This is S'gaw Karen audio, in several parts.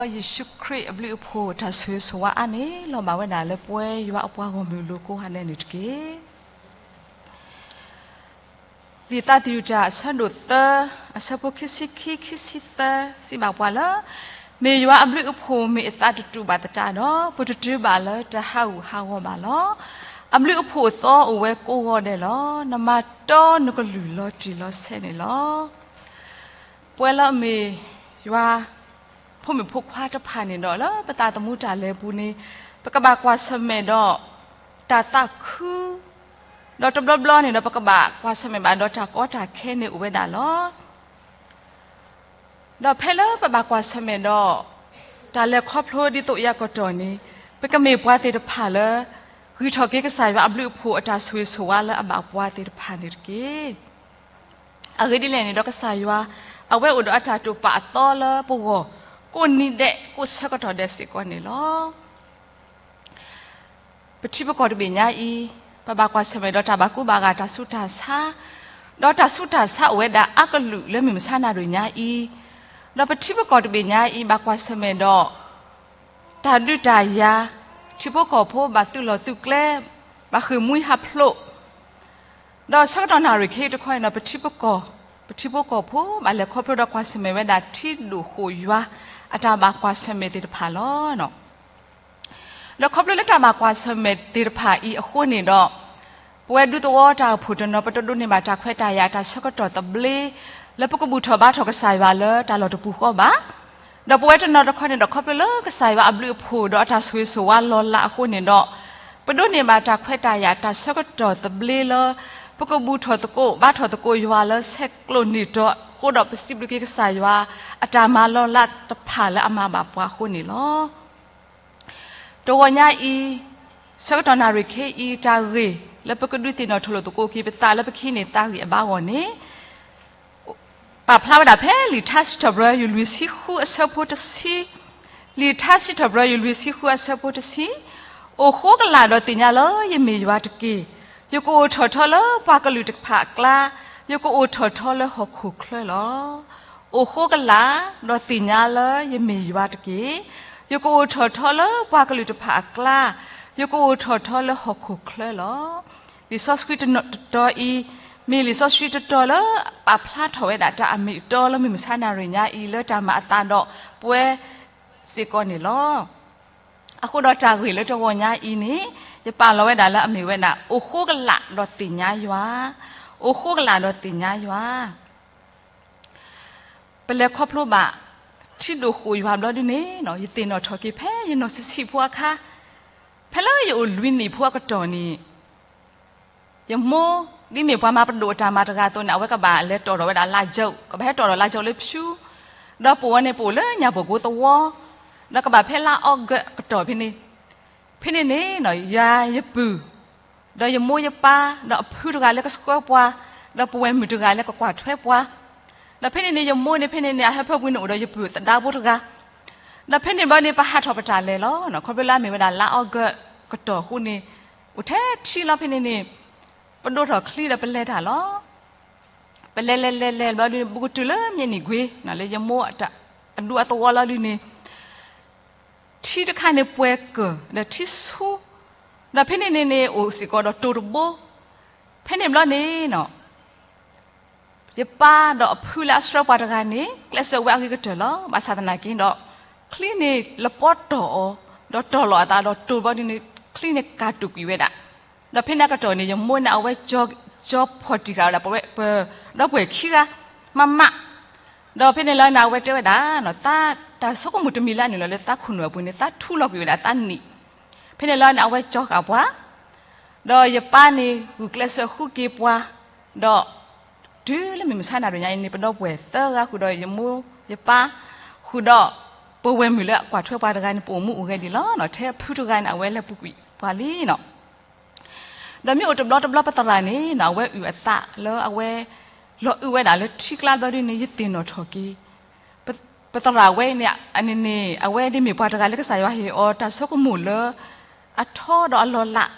လၢယ့ၣ်ၡူးခရံာ်အဘျုးအဖှိၣ် တၢ်ဆိၣ်ဂ့ၤဆိၣ်ဝါအါန့ၣ် လီၤဘၣ်ဝဲဒၣ်လၢပဝဲယွၤအပှၤဂီၢ်မုၢ်အလိၤကိးဂၤဒဲးန့ၣ်တက့ၢ်. လံာ်သးသယုၢ်တၢ်အဆၢဒိၣ်သၢ အဆၢဖိခံဆံခံ ခံဆံသၢ စံးဘၣ်ပှၤလၢ မ့ၢ်ယွၤအဘျုးအဖှိၣ်မ့ၢ်အသးတတူာ်ဘၣ်သတးဒီး ပတတုၤဘၣ်လၢတၢ်ဟးဂူာ်ဟးဂီၤဘၣ်လီၤ. အဘျုးအဖှိၣ်အသီအိၣ်ဝဲကိးဂၤဒဲးလီၤ. နမၤတီနကလုၢ်လီၤတံၢ်လီၤဆဲးန့ၣ်လီၤ. ပဝဲလၢအမ့ၢ်ယွၤ ဖိမုၣ်ဖိခွါတဖၣ်န့ၣ်ဒီး လၢပသးသမူတၢ်လဲၤပူၤန့ၣ် ပကဘၣ်ကွၢ်ဆၢၣ်မဲာ်ဒီး တၢ်သးခု ဒီးတဘျီဘျီန့ၣ်ဒီး ပကဘၣ်ကွၢ်ဆၢၣ်မဲာ်ဘၣ်ဒီးတၢ်ကီတၢ်ခဲန့ၣ်အိၣ်ဝဲဒၣ်လီၤ. ဒီးဖဲလၢပဘၣ်ကွၢ်ဆၢၣ်မဲာ်ဒီး တၢ်လဲၤခီဖျိဒ်သိးအံၤအကတီၢ်န့ၣ် ပကမ့ၢ်ပှၤသ့ၣ်တဖၣ်လၢ ဂံၢ်ထီၣ်က့ၤကစၢ်ယွၤအဘျုးအဖှိၣ်အတၢ်ဆိၣ်ဂ့ၤဆိၣ်ဝါလၢအဘၣ်ပှၤသ့ၣ်တဖၣ်န့ၣ်တက့ၢ်. အဂ့ၢ်ဒ်လဲၣ်န့ၣ်ဒီး ကစၢ်ယွၤ အဝဲအိၣ်ဒီးအတၢ်တိာ်ပာ်အသီလၢပဂီၢ် ကိးနံၤဒဲးကိးဆၢကတီၢ်ဒဲးစ့ၢ်ကီးန့ၣ်လီၤ. ပထံပကီၢ်တဘ့ၣ်ညါအံၤ ပဘၣ်ကွၢ်ဆၢၣ်မဲာ်ဒီးတၢ်ဘၣ်ကူဘၣ်ဂာ်တၢ်ဆူးတၢ်ဆါ, ဒီးတၢ်ဆူးတၢ်ဆါအိၣ်ဝဲဒၣ်အါကလုာ်လၢမုၢ်မဆါနၣ်ရံၣ်ညါအံၤ, ဒီးပထံပကီၢ်တဘ့ၣ်ညါအံၤ ဘၣ်ကွၢ်ဆၢၣ်မဲာ်ဒီး တၢ်ဒုးတၢ်ယၤ, ထံဖိကီၢ်ဖိဘၣ်သုးလီၢ်သုးကျဲ, ဘၣ်ဃ့ၢ်မှံဟးဖျိး, ဒီးဆၢကတီၢ်နၣ်ရံၣ်ခဲအံၤတခီန့ၣ်ဒီး ပထံပကီၢ်, ပထံဖိကီၢ်ဖိ ဘၣ်လဲၤခီဖျိဒီးကွၢ်ဆၢၣ်မဲာ်ဝဲဒၣ်ထံဒိၣ်ဃိၣ်ယွၤ အတၢ်ဘၣ်ကွၢ်ဆၢၣ်မဲာ်သ့ၣ်တဖၣ်လီၤ. ဒီးခီဖျိလၢတၢ်ဘၣ်ကွၢ်ဆၢၣ်မဲာ်သ့ၣ်တဖၣ်အံၤအဃိန့ၣ်ဒီး ပဝဲဒူသဝီတၢ်အိၣ်ဖှိၣ်တနီၤ ပတဒိးန့ၢ်ဘၣ်တၢ်ခွဲးတၢ်ယာ်တၢ်ဆၢကတီၢ်သဘျ့ လၢပကဘူၣ်ထီၣ်ဘါထီၣ်ကစၢ်ယွၤလၢတၢ်လီၢ်တပူၤဃီဘၣ်. ဒီးပဝဲတနီၤတခီန့ၣ်ဒီး ခီဖျိလၢကစၢ်ယွၤအဘျုးအဖှိၣ်ဒီးအတၢ်ဆိၣ်ဂ့ၤဆိၣ်ဝါလီၤလးအဃိန့ၣ်ဒီး ပဒိးန့ၢ်ဘၣ်တၢ်ခွဲးတၢ်ယာ်တၢ်ဆၢကတီၢ်သဘျ့လၢ ပကဘူၣ်ထီၣ်သကိးဘါထီၣ်သကိးယွၤလၢဆဲးကျိးန့ၢ်တီၤအဃိဒီး ပစံးဘျုးက့ၤကစၢ်ယွၤ အတၢ်မၤလီၤလးတဖၣ်လၢအမၤဘၣ်ပှၤအဃိန့ၣ်လီၤ. တဂီၤညါအံၤ, ဆၢကတီၢ်နၣ်ရံၣ်ခဲအံၤ တၢ်ဂ့ၢ်လၢပကဒုးသ့ၣ်နီၣ်ထီၣ်လိာ်သကိးက့ၤပသးလၢပကဟံးန့ၢ်သးဂ့ၢ်အဘါဂီၢ်န့ၣ် ပာ်ဖျါဝဲဒၣ်ဖဲလံာ်ထါစံးထီၣ်ပတြၢၤ ယူၢ်လွံၢ်ဆံဃုအဆၢဖိတဆံ, လံာ်ထါစံးထီၣ်ပတြၢၤ ယူၢ်လွံၢ်ဆံဃုအဆၢဖိတဆံ, အိၣ်ဃိကလာ်ဒီးသ့ၣ်ညါလၢယမ့ၢ်ယွၤတက့ၢ်. ယကအိၣ်ထီၣ်ထီလၢပှၤကလုာ်တဖၣ်အကျါ, ယကအိၣ်ထီၣ်ထီလၢဟီၣ်ခိၣ်ချၢလီၤ. အိၣ်ဃိကလာ်ဒီးသ့ၣ်ညါလၢယမ့ၢ်ယွၤတက့ၢ်. ယကအိၣ်ထီၣ်ထီလၢပှၤကလုာ်တဖၣ်အကျါ, ယကအိၣ်ထီၣ်ထီလၢဟီၣ်ခိၣ်ချၢလီၤ. လံာ်စီဆှံတတီၤအံၤ မ့ၢ်လံာ်စီဆှံတတီၤလၢပာ်ဖျါထီၣ်ဝဲဒၣ်တၢ်အမ့ၢ်အတီလၢမုၢ်မဆါနၣ်ရံၣ်ညါအံၤ လၢတၢ်မၤအသးဒီးပဝဲစ့ၢ်ကီးန့ၣ်လီၤ. အဃိဒီးတၢ်ဂ့ၢ်လၢတဂီၤညါအံၤန့ၣ် ယပာ်လီၤဝဲဒၣ်လၢအမ့ၢ်ဝဲဒၣ် အိၣ်ဃိကလာ်ဒီးသ့ၣ်ညါယွၤ, အိၣ်ဃိကလာ်ဒီးသ့ၣ်ညါယွၤ ပလဲၤခီဖျိဘၣ် ထံဒိၣ်ဃိၣ်ယွၤဘျီဒ်န့ၣ် ယသ့ၣ်နီၣ်ထီၣ်က့ၤဖဲယနီၢ်ဆံးဆံးဖိအခါ, ဖဲလၢယအိၣ်လွံၢ်နံၣ်ဖိအကတီၢ်န့ၣ် ယမိၢ်ဒ်မ့ၢ်ပှၤမၤပဒိၣ်အတၢ်မၤတဂၤအသိးန့ၣ် အဝဲကဘၣ်လဲၤတီၣ်ထီၣ်ဝဲဒၣ်လါကၠိ, ကဘၣ်ဟဲတီၣ်ထီၣ်လါကၠိလၢဖၠူ, ဒီးပအိၣ်ဝဲန့ၣ် ပအိၣ်လၢညၣ်ဘိၣ်ကိသဝီ, ဒီးကဘၣ်ဖဲလါအီကူးအကတီၢ်ဖဲန့ၣ်, ဖဲန့ၣ်န့ၣ် ယၤယပုၢ် ဒီးယမိၢ်ယပၢ် ဒီးအဖုတဂၤလၢကဆှၢပှၤ, ဒီးပဝဲၢ်မုၣ်တဂၤလၢကကွၢ်ထွဲပှၤ, ဒီးဖဲန့ၣ်န့ၣ် ယမိၢ်န့ၣ် ဖဲန့ၣ်န့ၣ် အဟၢဖၢပူၤန့ၣ်အိၣ်ဒီးယပုၢ်သဒါဖိတဂၤ, ဒီးဖဲန့ၣ်ဘျီန့ၣ် ပဟးထီၣ်ပတၢ်လဲၤလီၤ. ခီဖျိလၢအမ့ၢ်ဝဲဒၣ်လါအီကူးကတီၢ်အဃိန့ၣ် အိၣ်ထဲထံလီၤ. ဖဲန့ၣ်န့ၣ် ပဒိၣ်ထီၣ်ချံဒီးပလဲၤတၢ်လီၤ. ပလဲၤလဲၤလဲၤလဲၤဘျီဒ်န့ၣ် ဘူးကတုၤလၢမ့ၢ်နံၣ်ကွ့ၤ လၢယမိၢ်အဒူအသဝီလီၤဒ်န့ၣ် ထံတခါန့ၣ်ပှဲၤကၢၢ် ဒီးထံဆူ, ဒီးဖဲန့ၣ်န့ၣ်န့ၣ် အိၣ်စ့ၢ်ကီးဒီးတိၤတဘိ, ဖဲန့ၣ်ဘျီန့ၣ် ယပၢ်ဒီးအဖုလၢအဆှၢပှၤတဂၤန့ၣ် ကျဲးစၢးဝဲအဂ့ၤကတၢၢ်လီၤ. ဘၣ်ဆၣ်သနာ်က့ဒီး ချံန့ၣ်လပီတီၢ်အီၤ, ဒီးတီၢ်လီၤအသးဒီးတိၤဘျီဒ်န့ၣ် ချံန့ၣ်ကၢ်တူာ်ကွံာ်ဝဲဒၣ်. ဒီးဖဲန့ၣ်အကတီၢ်န့ၣ် ယမိၢ်န့ၣ် အဝဲကၠီဖီၣ်တံၢ်ဃာ်ဝဲဒၣ်ပဝဲ ဒီပုၢ်ဝဲၢ်ခံဂၤ မးမး, ဒီးဖဲန့ၣ်လီၤန့ၣ် အဝဲတဲဝဲဒၣ် သးတၢ်ဆိကမိၣ်တမံၤလၢအနုာ်လီၤလၢသးခိၣ်နူာ်အပူၤန့ၣ် သးထူလီၤကွံာ်ဝဲဒၣ်သးနံၣ်, ဖဲန့ၣ်လီၤန့ၣ် အဝဲကၠီဃာ်ပှၤ, ဒီးယပၢ်န့ၣ် ဂုာ်ကျဲးစၢးဃုက့ၤပှၤ, ဒီးတုၤလၢမုၢ်မဆါနၣ်ရံၣ်ညါအံၤန့ၣ် ပဒီပုၢ်ဝဲၢ်သၢဂၤဃုာ်ဒီးယမိၢ်ယပၢ်, ဃုာ်ဒီး ပဝဲၢ်မုၣ်လၢအကွၢ်ထွဲပှၤတဂၤန့ၣ် ပအိၣ်မူအိၣ်ဂဲၤဒံးလီၤ. ထဲအဖုတဂၤန့ၣ် အဝဲလဲၤပူၤကွံာ်ပှၤလံနီၤ. ဒီးမ့ၢ်အိၣ်တဘျီတဘျီပသရၣ်န့ၣ် အဝဲအုၣ်အသးလၢအဝဲ လီၤအုၣ်ဝဲဒၣ်လၢထံကျါဘျီဒ်န့ၣ် ယသ့ၣ်နီၣ်ထီၣ်က့ၤ ပသရၣ်ဝဲအံၤန့ၣ် အန့ၣ်န့ၣ် အဝဲဒ်မ့ၢ်ပှၤတဂၤလၢကစၢ်ယွၤဟ့ၣ်အီၤတၢ်ဆိကမိၣ်လၢအထီဒီးအလီၤလး,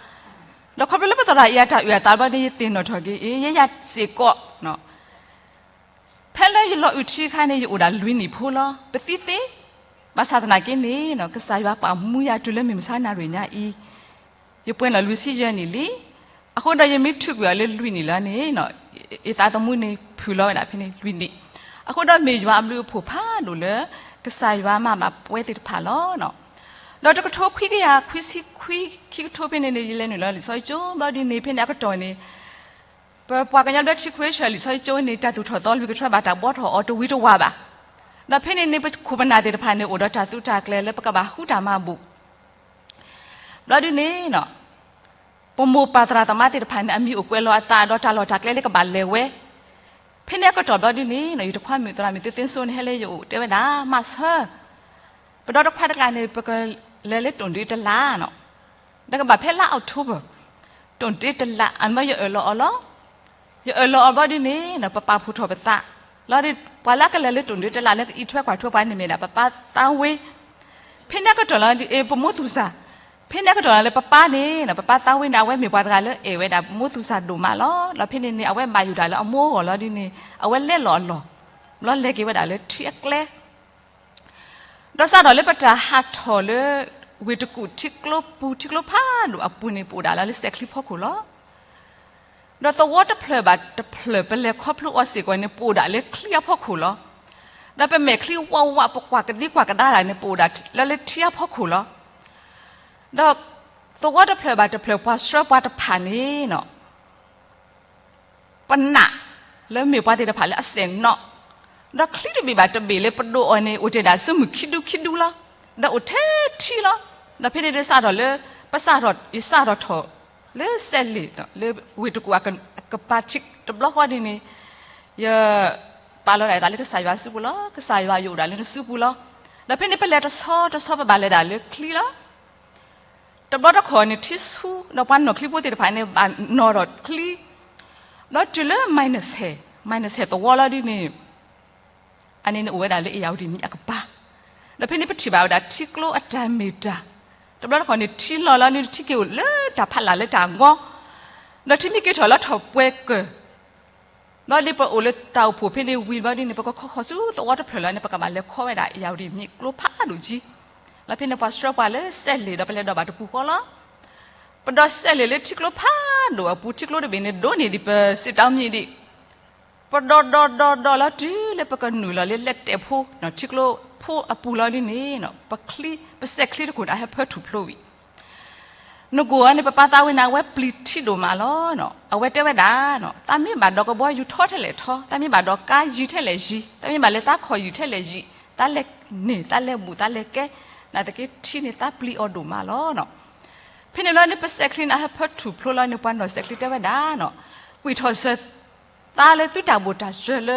ဒီးခီဖျိလၢပသရၣ်အံၤအတၢ်အုၣ်အသးဘျီန့ၣ် ယသ့ၣ်နီၣ်ထီၣ်က့ၤ အ့ ယဲယၤစ့ၢ်ကီး ဖဲလၢယလီၤအုၣ်ထံအခါန့ၣ် ယအိၣ်ဒၣ်လွံၢ်နံၣ်ဖိလီၤ. ပသံသ့ ဘၣ်ဆၣ်သနာ်က့န့ၣ် ကစၢ်ယွၤပာ်မူယၤတုၤလၢမုၢ်မဆါနၣ်ရံၣ်ညါအံၤ, ယပှဲၤနီၣ်လွံၢ်ဆံယဲၢ်နံၣ်လံ. အဃိဒီးယမ့ၢ်ထုးကွံာ်အီၤလၢလွံၢ်နံၣ်လၢန့ၣ် ယသးသမူန့ၣ် ဖုၣ်လီၤဝဲဒၣ်ဖဲန့ၣ်လွံၢ်နံၣ်. အဃိဒီးမ့ၢ်ယွၤအဘျုးအဖှိၣ်ဖးဒိၣ်လၢ ကစၢ်ယွၤမၤဘၣ်ပဝဲသ့ၣ်တဖၣ်လီၤ. ဒီးတကထိခွံကယၤခွံဆံခွံ ခံကထိဖဲန့ၣ်န့ၣ် ယလဲၤနုာ်လီၤလံာ်စီဆှံကၠိဘျီဒ်န့ၣ် ဖဲန့ၣ်အကတီၢ်န့ၣ် ပပှၤကညီဘျၢထံခဝ့ၡၢၣ်လံာ်စီဆှံကၠိန့ၣ် တၢ်သူၣ်ထီၣ်သီလွံၢ်ကထၢဘၣ်တၢ်ဘှီထီၣ်အီၤတဝံၤတဝၢ်ဘၣ်. ဒီးဖဲန့ၣ်န့ၣ် ပခိၣ်ပနၢ်သ့ၣ်တဖၣ်န့ၣ် အိၣ်ဒီးတၢ်သုးတၢ်ကျဲၤလၢပကဘၣ်ဃူတၢ်မၤဘူၣ် ဘျီဒ်န့ၣ် ပမိၢ်ပၢ်သရၣ်သမါသ့ၣ်တဖၣ်န့ၣ် အမံၤအိၣ်ကွဲးလီၤအသးဒီးတၢ်လီၢ်တၢ်ကျဲလၢကဘၣ်လဲၤဝဲ. ဖဲန့ၣ်အကတီၢ်ဘျီဒ်န့ၣ် ယတခွါမုၣ်သရၣ်မုၣ်သ့သ့စိန့ၣ် ဟဲလၢယအိၣ်တဲဝဲဒၣ် မၤဆၢ ပဒီတခွါတကျါန့ၣ် ပကလဲၤလၢတိၣ်ဒ့တလးနီၤ, ဒီးကဘၣ်ဖဲလါအီးကထိဘၢၣ် တိၣ်ဒ့တလး အမ့ၢ်ယအၢၣ်လီၤအီလီၤ. ယအၢၣ်လီၤအီဘျီဒ်န့ၣ် ပပာ်ဖှိၣ်ထီၣ်ပသး လီၤဒီး ပှၤလၢအကလဲၤလၢတိၣ်ဒ့တလးလၢကအံးထွဲကွၢ်ထွဲပှၤန့ၣ်မ့ၢ်ဒၣ် ပပၢ်သးဝ့ ဖဲန့ၣ်အကတီၢ်လီၤဒ်အံၤ ပမိၢ်သူၣ်စၢ်, ဖဲန့ၣ်အကတီၢ်လီၤလၢပပၢ်န့ၣ် ပပၢ်သးဝ့န့ၣ် အဝဲမ့ၢ်ပှၤတဂၤလၢအဲၣ်ဝဲဒၣ်ပမိၢ်သူၣ်စၢ်ဒိၣ်မးလီၤ. ဒီးဖဲန့ၣ်န့ၣ် အဝဲဘၣ်ယိၣ်တၢ်လၢအမိၢ်အဂီၢ်လီၤဒ်န့ၣ် အဝဲလဲလီၤအလီၢ် ဘျီလဲၤက့ၤဝဲဒၣ်လၢထံအကျဲ ဒီးစးထီၣ်လၢပတၢ်ဟးထီၣ်လၢ ဝ့ၢ်တကူၣ်ထံကျိပူၤထံကျိဖးဒိၣ်အပူၤန့ၣ် ပအိၣ်ဒၣ်လၢလၢစဲးချံဖီခိၣ်လီၤ. ဒီးသဝီတဖျၢၣ်ဘၣ်တဖျၢၣ် ပလဲၤခီဖျိအီၤစ့ၢ်ကီးန့ၣ် ပအိၣ်ဒၣ်လၢချံအဖီခိၣ်လီၤ. ဒီးပမဲာ်ချံဝးဝး ပကွၢ်ကဒံကွၢ်ကဒါဒၣ်န့ၣ် ပအိၣ်ဒၣ်လၢလၢထံအဖီခိၣ်လီၤ. ဒီးသဝီတဖျၢၣ်ဘၣ်တဖျၢၣ် ပှၤဆှၢပှၤတဖၣ်န့ၣ် ပနာ်လၢမ့ၢ်ပှၤသ့ၣ်တဖၣ်လၢအစဲးနီၣ်, ဒီးချံတဘ့ၣ်ဘၣ်တဘ့ၣ်လၢပဒိးအီၤန့ၣ် အိၣ်တ့ၢ်ဒၣ်စုမုၢ်ခံဒူခံဒူလီၤ. ဒီးအိၣ်ထဲထံလီၤ. ဒီးဖဲန့ၣ်ဒ်စးထီၣ်လၢ ပစးထီၣ် ယစးထီၣ်ထီၣ် လၢစဲးလ့ၣ် လၢဝ့ၢ်တကူၣ်အကပၤထံတဘျီဃီန့ၣ်န့ၣ် ယပာ်လီၤဒၣ်ယသးလၢကစၢ်ယွၤစုပူၤလီၤ. ကစၢ်ယွၤယအိၣ်ဒၣ်လၢနစုပူၤလီၤ. ဒီးဖဲန့ၣ်ပလဲၤတဆီတဆီပဘၣ်လဲၤဒၣ်လၢချံလီၤ. တဘျီတခီၣ်န့ၣ် ထံဆူ ဒီးပှၤနီၣ်ချံဖိသ့ၣ်တဖၣ်န့ၣ် ဘၣ်နီၣ်ထီၣ်ချံ ဘျီတုၤလၢ မံးနံးဆဲး, မံးနံးဆဲးသဝီလီၤဒ်န့ၣ် အန့ၣ်န့ၣ်အိၣ်ဝဲဒၣ်လၢအ့ၣ်ယၣ်ဝတံၣ်မံအကပၤ, ဒီးဖဲန့ၣ်ပထံၣ်ဘၣ်ဝဲဒၣ်ထံကျိအတၢ်မ့ၢ်တၢ်, တဘျီတခီၣ်န့ၣ် ထံလီၤလီၤန့ၣ် ထံက့ၤအိၣ်လၢတၢ်ဖးလၢ်လၢတၢ်ဂီၤ, ဒီးထံမ့ၢ်က့ၤထီၣ်လၢထီၣ်ပှဲၤကၢၢ် ဘျီဒ်ပအိၣ်လၢတၢ်အိၣ်ဖှိၣ်ဖဲန့ၣ်ဝံၤဘျီဒ်န့ၣ် ပကခီဃီၤဆူသဝီတဖျၢၣ်လီၤန့ၣ် ပကဘၣ်လဲၤခီဝဲဒၣ်အ့ၣ်ယၣ်ဝတံၣ်မံကျိဖးဒိၣ်ကံ, လီၤဖဲန့ၣ်ပှၤဆှၢပှၤလၢစဲးလ့ၣ်ဒီးပလဲၤဒိးဘၣ်တပူၤဃီလီၤ. ပဒိးစဲးလ့ၣ်လၢထံကျိဖးဒိၣ်အပူၤ ထံကျိတဘ့ၣ်န့ၣ် ဒိၣ်န့ၢ်ဒံးပစံးတၢ်မံၤဒံး, ပဒိးဒိးဒိးဒိးလီၤတုၤလၢပကနုာ်လီၤလၢလဲၤတဲာ်ဖိ ထံကျိဖိအပူၤလီၤဒ်န့ၣ် ပချံ ပစဲးချံတခိၣ်န့ၣ် အဟဲဖၢထူၣ်ဖျိဝံၤ နကိၣ်အံၤန့ၣ် ပပၢ်သးဝ့န့ၣ် အဝဲပျံၤထံဒိၣ်မးလီၤ. အဝဲတဲဝဲဒၣ်, သးမ့ၢ်ဘၣ်ဒိးကဘီယူၤထီထဲလဲၣ်ထီ, သးမ့ၢ်ဘၣ်ဒိးကါယံၤထဲလဲၣ်ယံၤ, သးမ့ၢ်ဘၣ်လဲၤသးခီၣ်ယံၤထဲလဲၣ်ယံၤ, သးလဲၤန့ၢ် သးလဲၤဘူၣ် သးလဲၤကဲ, နာ်သက့ထံန့ၣ်သးပျံၤအီၤဒိၣ်မးလီၤ. ဖဲန့ၣ်ဘျီန့ၣ် ပစဲးချံန့ၣ် အဟဲဖၢထူၣ်ဖျိလီၤန့ၣ် ပှၤနီၢ်စဲးချံတဲဝဲဒၣ်, ကွံာ်ထီၣ်စၢၤ သးလၢသုတၢ်ဘူၣ်တၢ်စၢၤလ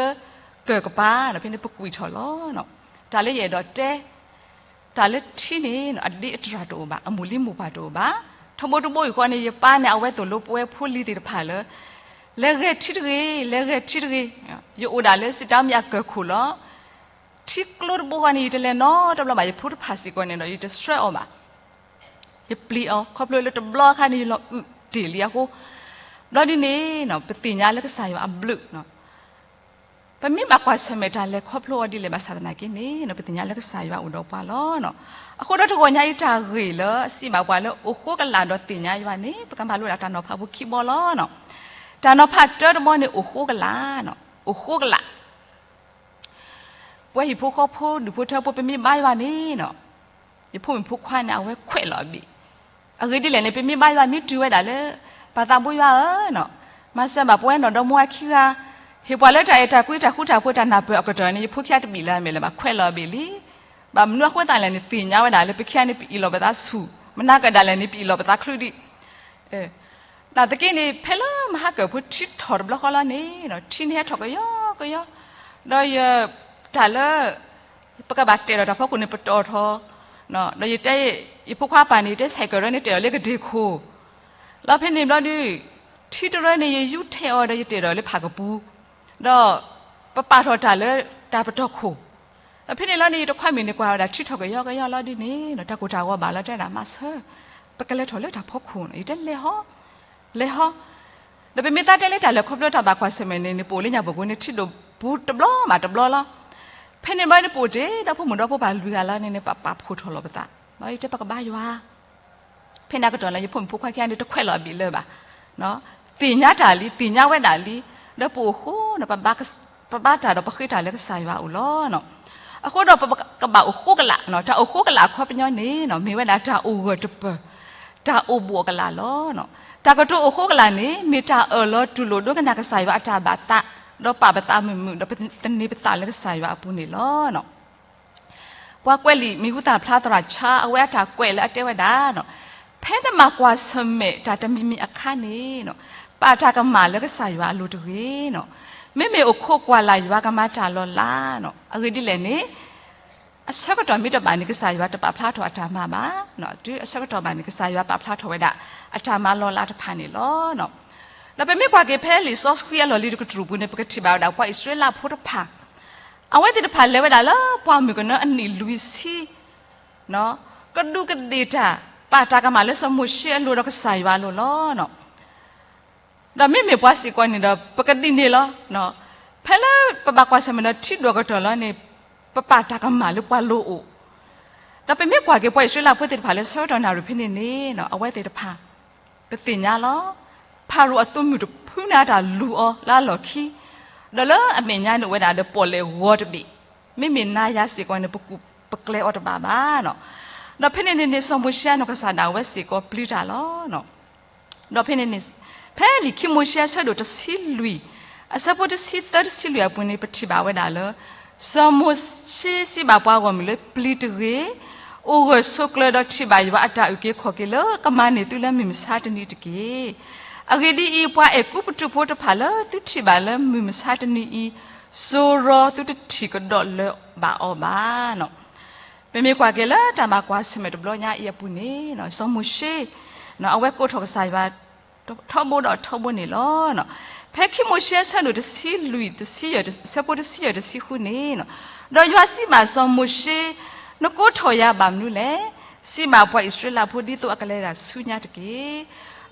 ၢကၢၢ်ကပၤ, ဖဲန့ၣ်ပကွံာ်ထီၣ်လီၤ. တၢ်လၢယအဲၣ်ဒိးတဲ တၢ်လၢထံန့ၣ် အဒ့အတြၢ်တအိၣ်ဘၣ်, အမိၢ်လံမိၢ်ပှၢ်တအိၣ်ဘၣ်. ထီဘိတဘိအံၤဃီန့ၣ် ယပၢ်န့ၣ် အဝဲသိၣ်လိပဝဲဖိလံၤသ့ၣ်တဖၣ်လၢ လဲၤဂဲၤထံတဂ့ၤ, လဲၤဂဲၤထံတဂ့ၤ. ယအိၣ်ဒၣ်လၢစံးတၢ်မံၤအကၢၢ်ခိၣ်လီၤ. ထံကျိတဘိဃီန့ၣ် ယတလဲၤနီတဘျီဘၣ်, ယဖိတဖၣ်စ့ၢ်ကီးန့ၣ်ဒီး ယတဆှၢအီၤဘၣ်. ယပျံၤအီၤ ခီဖျိလၢတဘျီအခါန့ၣ် ယလီၤအုၣ်တ့ၢ်လံအဃိ, ဘျီဒ်န့ၣ် ပသ့ၣ်ညါလၢကစၢ်ယွၤအဘျုး ပမ့ၢ်ဘၣ်ကွၢ်ဆၢၣ်မဲာ်တၢ်လဲၤခီဖျိအီၤဒ်လဲၣ်ဘၣ်ဆၣ်သနာ်က့န့ၣ် ပသ့ၣ်ညါလၢကစၢ်ယွၤအိၣ်ဒီးပှၤလီၤ. အဃိဒီးတဂီၤညါအံၤတၢ်ဂ့ၢ်လၢအစံးဘၣ်ပှၤလၢအိၣ်ဃိကလာ်ဒီးသ့ၣ်ညါယွၤန့ၣ် ပကမၤလိဒၣ်တၢ်နီၤဖးဖိခံဘီလီၤ. တၢ်နီၤဖးတၢတဘီန့ၣ် အိၣ်ဃိကလာ်, အိၣ်ဃိကလာ် ပဝဲဟံၣ်ဖိဃီဖိဒူၣ်ဖိထၢဖိ ပမ့ၢ်ဘါယွၤန့ၣ် ယဖိမုၣ်ဖိခွါန့ၣ် အဝဲခွဲးလီၤအဘ့ၣ်. အဂ့ၢ်ဒ်လဲၣ်န့ၣ် ပမ့ၢ်ဘါယွၤမ့ၢ်တုၤဝဲဒၣ်လၢ ပၢ်သးဘိယွၤဧၢ, မၤစၢၤဘၣ်ပဝဲနီၢ်ဒီမါဝၤခံဂၤ, ဟ့ၣ်ပှၤလၢတၢ်အဲၣ်တၢ်ကွံတၢ်ဃူတၢ်ဖိးတၢ်နၢ်ပၢၢ်အကတီၢ်န့ၣ် ယဖိခံဂၤတဘံၣ်လၢအမဲာ်လၢၤဘၣ် ခွဲးလီၤအဘ့ၣ်လံ. ဘၣ်မနုၤအဃိသတးလဲၣ်န့ၣ် သ့ၣ်ညါဝဲဒၣ်လၢပခံဂၤန့ၣ် ပအံးလီၤပသးဆူၣ်, မနၤကဒၣ်လဲာ်န့ၣ် ပအံးလီၤပသးချုးဒံး နာ်သက့န့ၣ် ဖဲလၢမဟါကၢၢ်ဖိထံထီၣ်တဘျီဃီလီၤန့ၣ် ထံန့ၣ်ဟဲထီၣ်ကယီကယီ, ဒီးယ တၢ်လၢ ပကဘၣ်တဲာ်ဒီးတၢ်ဖီခိၣ်န့ၣ် ပတီၢ်ထီၣ်, ဒီးယတဲ ယဖိခွါပၢ်န့ၣ် ယတဲဆဲးကၢၣ်ရၢန့ၣ် တဲာ်ဒီးလၢကဒ့ခိၣ်, လီၤဖဲန့ၣ်ဘျီဒုး ထံတရၢန့ၣ် ယယူးထဲအီၤဒီးယတဲာ်ဒီးလၢဖးကပူၤ, ဒီးပပာ်ထီၣ်တၢ်လၢတၢ်ပတီၢ်ခိၣ်, ဒီးဖဲန့ၣ်လီၤန့ၣ် ယတခွါမုၣ်န့ၣ် ကွၢ်ဝဲဒၣ်ထံထီၣ်ကယီကယီလီၤဒ်န့ၣ် တၢ်ကိၢ်တၢ်ဂီၤဘၣ်လီၤ တဲဒၣ်မၤဆၢ ပကလဲၤထီၣ်လၢတၢ်ဖီခိၣ်န့ၣ် ယတဲလဲၤဟီ လဲၤဟီ, ဒီးပမ့ၢ်သးတဲလၢတၢ်လဲၤခီဖျိတၢ်ဘၣ်ကွၢ်ဆၢၣ်မဲာ်န့ၣ် ပအိၣ်လၢညါပူၤကွံာ်န့ၣ် ထံဒိၣ်ပူၤတဘျီဘၣ်တဘျီလီၤ. ဖဲန့ၣ်ဘၣ်န့ၣ် ပအိၣ်တ့ၢ်ဒီးဖိမုၣ်ဒီဖိပၢ်လွံၢ်ဂၤလီၤန့ၣ်န့ၣ် ပပာ်ဖှိၣ်ထီၣ်လီၤပသး, ဒီးယတဲပကဘါယွၤ ဖဲန့ၣ်အကတီၢ်န့ၣ် ယဖိမုၣ်ဖိခွါခံဂၤန့ၣ် တခွဲးလီၤအဘံၣ်လၢၤဘၣ်. သ့ၣ်ညါတၢ်လံ, သ့ၣ်ညါဝဲဒၣ်လံ, ဒီးပအိၣ်ဃိန့ၣ် ပဘါတၢ်ဒီးပဃ့တၢ်လၢကစၢ်ယွၤအအိၣ်လီၤ. အဃိဒီးပကဘၣ်အိၣ်ဃိကလာ်, တၢ်အိၣ်ဃိကလာ်အခီပညီန့ၣ် မ့ၢ်ဝဲဒၣ်တၢ်အိၣ်ဂၢၢ်တပၢၢ်, တၢ်အိၣ်ဘူးအကလာ်လီၤ. တၢ်ကတိၤအိၣ်ဃိကလာ်န့ၣ် မ့ၢ်တၢ်အၢၣ်လီၤတူၢ်လိာ်ဒိကနၣ်ကစၢ်ယွၤအတၢ်ဘၣ်သး, ဒီးပာ်ပသးမုာ်မုာ် ဒီးပသန့ၤပသးလၢကစၢ်ယွၤအပူၤန့ၣ်လီၤ. ပှၤကွဲးလံာ်မံၤဟူသၣ်ဖျါသရၣ်ဆါ အဝဲအတၢ်ကွဲးလၢအတဲဝဲဒၣ်, ဖဲနမၤကွၢ်ဆၢၣ်မဲာ်တၢ်တမံၤမံၤအခါန့ၣ် ပာ်တၢ်ကမၣ်လၢကစၢ်ယွၤအလိၤတဂ့ၤ, မ့မ့ၢ်အိၣ်ခိးကွၢ်လၢ်ယွၤကမၤတၢ်လီၤလး, အဂ့ၢ်ဒ်လဲၣ်န့ၣ် အဆၢကတီၢ်မ့ၢ်တဘၣ်န့ၣ် ကစၢ်ယွၤတပာ်ဖျါထီၣ်အတၢ်မၤဘၣ်. တုၤအဆၢကတီၢ်ဘၣ်န့ၣ် ကစၢ်ယွၤပာ်ဖျါထီၣ်ဝဲဒၣ် အတၢ်မၤလီၤလးတဖၣ်န့ၣ်လီၤ. ဒီးပမ့ၢ်ကွၢ်က့ၤဖဲလံာ်စီဆှံအလီၢ်လံၤတကတြူၢ်ပူၤန့ၣ် ပကထံၣ်ဘၣ်ဝဲဒၣ်ပှၤအံၣ်စရ့လးဖိတဖၣ် အဝဲသ့ၣ်တဖၣ်လဲၤဝဲဒၣ်လၢပှၢ်မုၢ်ကနၢအနံၣ်လွံၢ်ဆံ ကဒူးကဒ့ၣ်တၢ် ပာ်တၢ်ကမၣ်လၢစီၤမိၤၡ့အလိၤဒီးကစၢ်ယွၤအလိၤလီၤ. ဒီးမ့မ့ၢ်ပှၤစ့ၢ်ကီးန့ၣ်ဒီး ပကဒ်န့ၣ်လီၤ. ဖဲလၢပဘၣ်ကွၢ်ဆၢၣ်မဲာ်ဒီးထံဒိၣ်ကတၢၢ်လီၤန့ၣ် ပပာ်တၢ်ကမၣ်လၢပှၤလိၤအိၣ်, ဒီးပမ့ၢ်ကွၢ်က့ၤပှၤအံၣ်စရ့လးဖိသ့ၣ်တဖၣ်လၢဆၢကတီၢ်နၣ်ရံၣ်ဖဲန့ၣ်န့ၣ် အဝဲသ့ၣ်တဖၣ် ပသ့ၣ်ညါလီၤ. ဖၤရိၤအသုးမုၢ်တဖုန့ၣ်အတၢ်လူၤအီၤလၢအလီၢ်ခံ, ဒီးလၢအမဲာ်ညါန့ၣ်အိၣ်ဝဲဒၣ်ဒီးပီၣ်လဲၣ်ဂီၤတဘ့ၣ်, မ့မ့ၢ်နၤယၤစ့ၢ်ကီးန့ၣ် ပကူၣ်ပကျဲအီၤတဘၣ်ဘၣ်. ဒီးဖဲန့ၣ်န့ၣ်န့ၣ် စီၤမိၤၡ့အနီၢ်ကစၢ်ဒၣ်ဝဲစ့ၢ်ကီးပျံၤတၢ်လီၤ. ဒီးဖဲန့ၣ်န့ၣ် ဖဲလံာ်ခံမိၤၡ့အဆၢဒိၣ်တဆံလွံၢ် အဆၢဖိတဆံသၢတဆံလွံၢ်အပူၤန့ၣ် ပထံၣ်ဘၣ်ဝဲဒၣ်လၢ စီၤမိၤၡ့စံးဘၣ်ပှၤဂီၢ်မုၢ်လၢပျံၤတဂ့ၤ, အိၣ်ဂၢၢ်ဆိးကျၢၤဒီးထံၣ်ဘၣ်ယွၤအတၢ်အုၣ်က့ၤခီၣ်က့ၤလၢကမၤန့ၢ်သုလၢမုၢ်မဆါတနံၤတက့ၢ်. အဂ့ၢ်ဒ်အံၤ, ပှၤအဲၤကူပတူးဖိတဖၣ်လၢသုထံၣ်ဘၣ်လၢမုၢ်မဆါတနံၤအံၤ, စိရီသုတထံၣ်ကဒီးလၢၤဘၣ်အီၤဘၣ်. ပမ့ၢ်ကွၢ်က့ၤလၢတၢ်ဘၣ်ကွၢ်ဆၢၣ်မဲာ်တဘျီညါအံၤအပူၤန့ၣ် စီၤမိၤၡ့ အဝဲကိးထီၣ်ကစၢ်ယွၤ ထီဘိဒီးထီဘိန့ၣ်လီၤ. ဖဲခံမိၤၡ့အဆၢဒိၣ်တဆံလွံၢ် တဆံယဲၢ် အဆၢဖိတဆံယဲၢ်တဆံဃုန့ၣ်, ဒီးယွၤစံးဘၣ်စီၤမိၤၡ့, နကိးထီၣ်ယၤဘၣ်မနုၤလဲၣ်. စံးဘၣ်ပှၤအံၣ်စရ့လးဖိဒ်သိးအကလဲၤဒၣ်ဆူညါတက့ၢ်.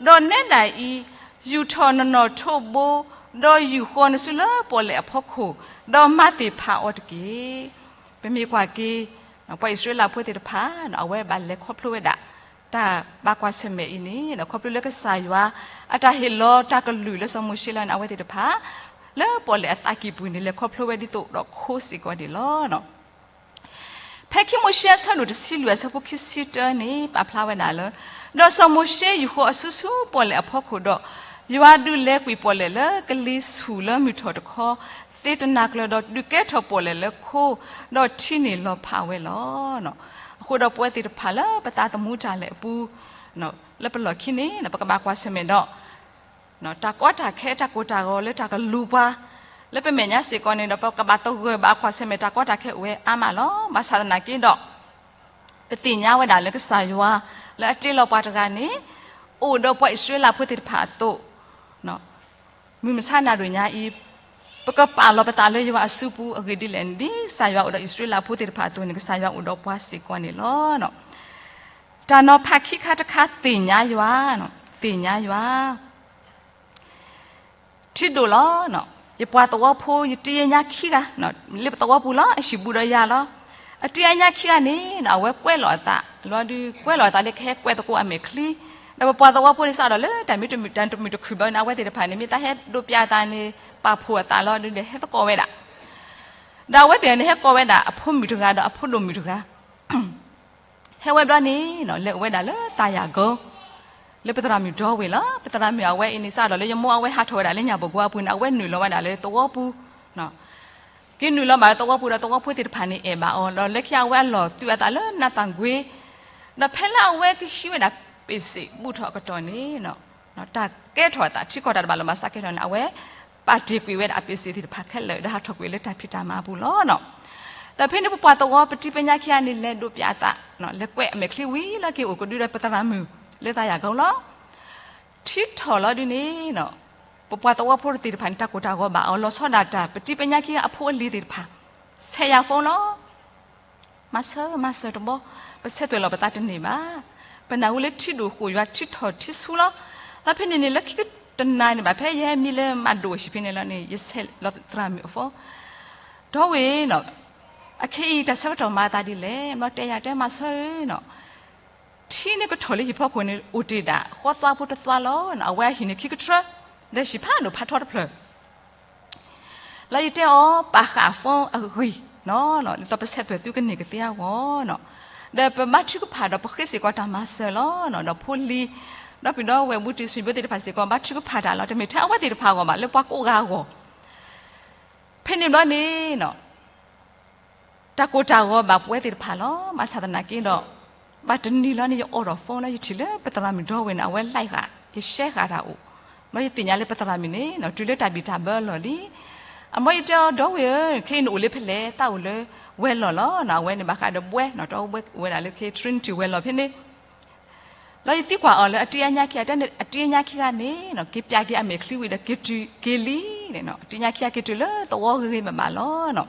ဒီးနဲဒၣ်အံၤ, ယူာ်ထီၣ်နနီၣ်ထိးဘိ, ဒီးယူာ်ဃီနစုလၢပီၣ်လဲၣ်အဖီခိၣ်, ဒီးမၤသ့ၣ်ဖးအီၤတက့ၢ်. ပမ့ၢ်ကွၢ်က့ၤ ပှၤအံၣ်စရ့လးဖိသ့ၣ်တဖၣ် အဝဲဘၣ်လဲၤခီဖျိဝဲဒၣ် တၢ်ဘၣ်ကွၢ်ဆၢၣ်မဲာ်အံၤန့ၣ် ခီဖျိလၢကစၢ်ယွၤအတၢ်ဟ့ၣ်လီၤတၢ်ကလုၢ်လၢစီၤမိၤၡ့လီၤန့ၣ် အဝဲသ့ၣ်တဖၣ် လၢပီၣ်လဲၣ်အသးကံၢ်ပူၤန့ၣ် လဲၤခီဖျိဝဲဒ်သိးဒီးခိစ့ၢ်ကီးန့ၣ်လီၤ. ဖဲခံမိၤၡ့အဆၢဒိၣ်တဆံလွံၢ်အဆၢဖိခံဆံတၢန့ၣ် ပာ်ဖျါဝဲဒၣ်လၢ, ဒီးစီၤမိၤၡ့ယူာ်ဃီအစုဆူပီၣ်လဲၣ်အဖီခိၣ်ဒီး, ယွၤဒုးလဲၤကွံာ်ပီၣ်လဲၣ်လၢကလံၤဆူၣ်လၢမုၢ်ထီၣ်တခီ သ့တနၤကျၢၤဒီး ဒုးကဲထီၣ်ပီၣ်လဲၣ်လၢခိ, ဒီးထံန့ၣ်လီၤဖးဝဲလီၤ. အဃိဒီးပဝဲသ့ၣ်တဖၣ်လၢပသးသမူတၢ်လဲၤအပူၤ လၢပလီၢ်ခံန့ၣ် ပကဘၣ်ကွၢ်ဆၢၣ်မဲာ်ဒီး တၢ်ကီတၢ်ခဲ တၢ်ကိၢ်တၢ်ဂီၤလၢတၢ်ကလူၤပှၤ လၢပမဲာ်ညါစ့ၢ်ကီးန့ၣ်ဒီး ပကဘၣ်သဂၢၢ်ဘၣ်ကွၢ်ဆၢၣ်မဲာ်တၢ်ကီတၢ်ခဲအိၣ်ဝဲအါမးလီၤ. ဘၣ်ဆၣ်သနာ်က့ဒီး ပသ့ၣ်ညါဝဲဒၣ်လၢကစၢ်ယွၤ လၢအတ့လီၤပှၤတဂၤန့ၣ် အိၣ်ဒီးပှၤအံၣ်စရ့လးဖိသ့ၣ်တဖၣ်အသိး မုၢ်မဆါနၣ်ရံၣ်ညါအံၤ ပကပာ်လီၤပသးလၢယွၤအစုပူၤအဂ့ၢ်ဒ်လဲၣ်န့ၣ် ဒ်ကစၢ်ယွၤအိၣ်ဒီးအံၣ်စရ့လးဖိသ့ၣ်တဖၣ်အသိးန့ၣ် ကစၢ်ယွၤအိၣ်ဒီးပှၤစ့ၢ်ကီးန့ၣ်လီၤ. တၢ်နီၤဖးခံခါတခါ သ့ၣ်ညါယွၤ, သ့ၣ်ညါယွၤ ထံဒိၣ်လီၤ. ယပှၤသဝီဖိ ယတံၤယညါခံဂၤ လၢပသဝီပူၤလီၤ အဟံၣ်ဘူးဒီးယၤလီၤ. အတံၤအညါခံဂၤန့ၣ် အဝဲကွဲလီၤအသးလီၤဒုး ကွဲလီၤအသးလၢကဟဲကွဲသကိးအမဲာ်ချံ, ဒီးပပှၤသဝီဖိန့ၣ် စးဒီးလၢတၢ်မံၤတမုာ်တမုာ်တခုၣ်ဘၣ်န့ၣ် အဝဲသ့ၣ်တဖၣ်န့ၣ် မ့ၢ်တၢ်ဟဲဒိးပၠးအသးန့ၣ် ပာ်ဖှိၣ်အသးလီၤဒုး လဲၤဟဲသကိးဝဲဒၣ် ဒီးအဝဲသ့ၣ်န့ၣ် ဟဲကိးဝဲဒၣ်အဖိမုၣ်တဂၤဒီးအဖိဒိၣ်မုၣ်တဂၤ ဟဲဝဲဘျီန့ၣ် လဲၤအိၣ်ဝဲဒၣ်လၢသးယၤကိၤ လၢပသရၣ်မုၣ်ဒီဝ့ၢ်လီၤ. ပသရၣ်မုၣ်အဝဲအံၤန့ၣ် စးဒီးလၢယမိၢ်အဝဲဟးထီၣ်ဝဲဒၣ်လၢညၣ်ပဂီၤအပူၤန့ၣ် အဝဲနုာ်လီၤဝဲဒၣ်လၢသဝီပူၤ က့ၤနုာ်လီၤဘၣ်လၢသဝီပူၤဒီးသဝီဖိသ့ၣ်တဖၣ်န့ၣ် အဲၣ်ဘၣ်အီၤ ဒီးလၢခံအဝဲအလီၢ်သုးအသးလၢနးသၣ်ကွ့ ဒီးဖဲလၢအဝဲကဟံးဝဲဒၣ်ပ့ၣ်စ့ၣ်ဘူးထီၣ်အကတီၢ်န့ၣ် တၢ်ကဲထီၣ်အသး ထံကီၢ်တၢ်တဘၣ်လီၤဘၣ်စးကဲထီၣ်န့ၣ် အဝဲပာ်တ့ၢ်ကွံာ်ဝဲဒၣ်အပ့ၣ်စ့ၣ်သ့ၣ်တဖၣ်ခဲလၢာ် ဒီးဟးထီၣ်ကွံာ်လၢတၢ်ဖံးတၢ်မၤအပူၤလီၤ. ဒီးဖဲန့ၣ်ပပှၤသဝီပတံၤပညါခံဂၤန့ၣ် လဲၤဒိးပၠးအသး လဲၤကွဲးအမဲာ်ချံဝံၤလၢက့ၤအိၣ်ကဒုဒီးပသရၣ်မုၣ်လၢသးယၤကိၤလီၤ. ထံထီၣ်လီၤဒုန့ၣ် ပပှၤသဝီဖိသ့ၣ်တဖၣ်န့ၣ် တၢ်ကိၢ်တၢ်ဂီၤဘၣ်အီၤ လီၤဆီဒၣ်တၢ် ပတံၤပညါခံဂၤအဖိအလံၤသ့ၣ်တဖၣ် ဆဲးယၤ phone လီၤ. မၤစၢၤ မၤစၢၤတဘီ, ပဆဲးသွဲၣ်လီၤပသးတန့ၢ်ဘၣ်. ပနၢ်ဟူလၢထံဒိၣ်ဃိၣ်ယွၤ ထံထီၣ်ထံဆူလီၤ. လီၤဖဲန့ၣ်န့ၣ် လၢခံကတနၤန့ၣ်ဘၣ် ဖဲယဟဲမံလၢမၤဒိၣ်အဟံၣ်ဖဲန့ၣ်လီၤန့ၣ် ယဆဲးလီၤသရၣ်မုၣ်အ phone ဒီဝ့ၢ်နီၤ အခဲအံၤတၢ်ဆၢကတီၢ်မၤအသးဒ်လဲၣ်, ဘျီတဲယၤတဲမၤစၢၤဧၢနီၤ, ထံန့ၣ်ကထီၣ်လၢဟံၣ်ဖီခိၣ်န့ၣ် အိၣ်တ့ၢ်ဒၣ် ဃီသွါဖိတသွါလီၤ. အဝဲအဟံၣ်န့ၣ်ခံကထြၢ, ဒီးဟံၣ်ဖးဒိၣ်ဖးထီတဖျၢၣ် လၢယတဲအီၤ ပာ်ဃာ် phone အဂံၢ်နီၤ, ဒ်သိးပဆဲးသွဲၣ်သုကန့ၢ်ကသ့အဂီၢ်နီၤ, ဒီးပဘါထုကဖၣ်ဒီးပဃ့စ့ၢ်ကီးတၢ်မၤစၢၤလီၤ. ဒီးဖိလံၤ ဒီးပဒီပုၢ်ဝဲၢ်ဘူးတံၢ် ဆွေမျိုးသ့ၣ်တဖၣ်စ့ၢ်ကီး ဘါထုကဖၣ်တၢ်လီၤ. တမ့ၢ်ထဲအဝဲသ့ၣ်တဖၣ်အဂီၢ်ဘၣ်, လၢပှၤကိးဂၤအဂီၢ် ဖဲန့ၣ်ဘျီန့ၣ်နီၤ တၢ်ကိၢ်တၢ်ဂီၤဘၣ်ပဝဲသ့ၣ်တဖၣ်လီၤ. ဘၣ်ဆၣ်သနာ်က့ဒီး ဘၣ်တနံၤလီၤန့ၣ် ယအိးထီၣ် phone လၢယထံၣ်လၢပသရၣ်မုၣ်ဒီဝဲၢ်န့ၣ် အဝဲ like ဃာ် ယshare ဃာ်တၢ်အိၣ်, ဘျီယသ့ၣ်ညါလၢပသရၣ်မုၣ်န့ၣ်နီၤ တုၤလၢတၢ်ဘံၣ်တၢ်ဘၢအလီၢ်လံ. အဘျီယတဲအီၤ ဒီဝဲၢ်ဧၢ, ခဲအံၤနအိၣ်လၢဖဲလဲၣ်, သးအိၣ်လၢဝဲၤလီၢ်လီၤ. အဝဲန့ၣ်ဘၣ်ဃးဒီးဘှဲနီၤ, ဒီးဝဲဒၣ်လၢခဲ Trinity ဝဲၤလီၢ်ဖဲန့ၣ် လီၤယသံကွၢ်အီၤလၢအတံၤအညါခံဂၤ, အတံၤအညါခံဂၤန့ၣ်နီၤ က့ၤပျးက့ၤအမဲာ်ချံဝံၤဒီးက့ၤတုၤက့ၤလံန့ၣ်နီၤ, အတံၤညါခံဂၤက့ၤတုၤလၢသဝီဂ့ၤဂ့ၤဘၣ်ဘၣ်လီၤ